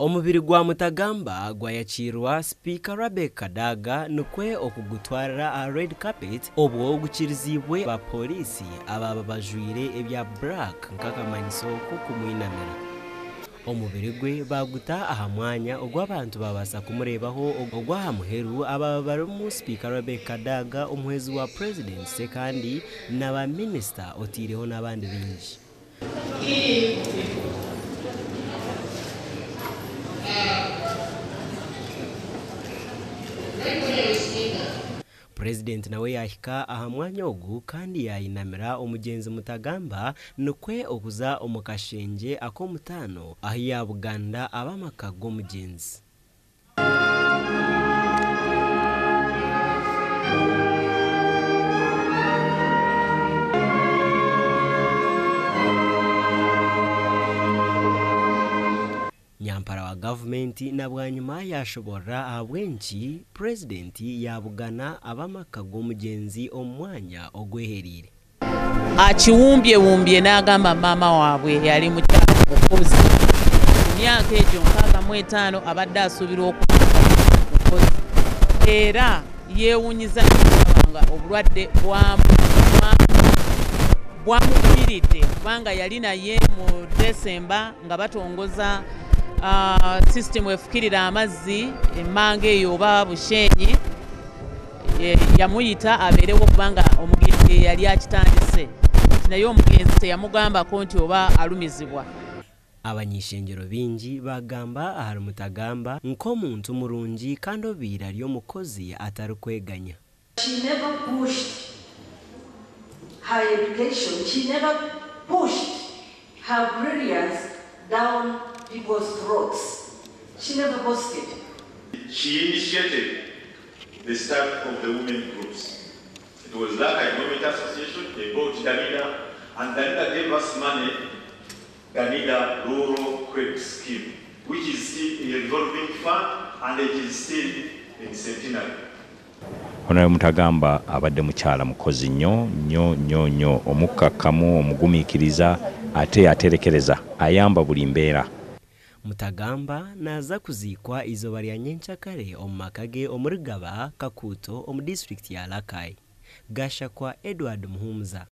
Omubiri gwa Mutagamba gwayakiirwa Sipiika Rebecca Kadaga nikwo okugutwarira aha red carpet obwo gukiriziibwe ba pooriisi abaaba bajwaire ebya black nk'akamanyiso k'okumwinamira. Omubiri gwe baaguta aha mwanya ogu abantu baabaasa kumureebaho ogw'aha muheru abaaba barimu Sipiika Rebecca Kadaga, omuhwezi wa Purezidenti Ssekandi na ba minisita otaireho n'abandi baingi. Purezidenti nawe yaahika aha mwanya ogu kandi yaayinamira omugyenzi Mutagamba nikwo okuza omu kashengye ak'omutaano ahu yaabuganda ab'amaka g'omugyenzi. Nyampara wa gavumenti na bwanyima yaashoborora ahabw'enki Purezidenti yaabugana ab'amaka g'omugyenzi omu mwanya ogwehereire. Akiwumbyewumbye n'agamba maama waabwe yali mukyala mukozi ku myaka egyo 65 abadde asuubirwa okuba nga mukozi era yeewuunyiza nnyo okulaba nga obulwadde bwamugwiridde kubanga yali naye mu December nga batongoza sisitemu efukirira amazzi emmanga eyo oba Bushenyi. Yamuyita abeerewo kubanga omugenzi ye yali akitandise naye omugenzi teyamugambako nti oba alumizibwa. Abany'eishengyero baingi baagamba ahari Mutagamba nk'omuntu murungi kandi obaire ari omukozi atarikweganya. She never pushed her education, she never pushed her brilliance down people's throats. She never boasted. She initiated the start of the women groups. It was Laka Development Association, they bought Danida, and Danida gave us money, Danida Rural Credit Scheme, which is still a revolving fund and it is still in Centenary. Honorable Mutagamba abadde mukyala mukozi nnyo nnyo nnyo nnyo, omukkakkamu, omugumiikiriza ate aterekereza, ayamba buli mbeera. Mutagamba naaza kuziikwa eizooba rya nyenkyakare omu maka ge omuri Gaba, Kakuuto omu disiturikiti ya Rakai. Gashakwa Edward Muhumuza.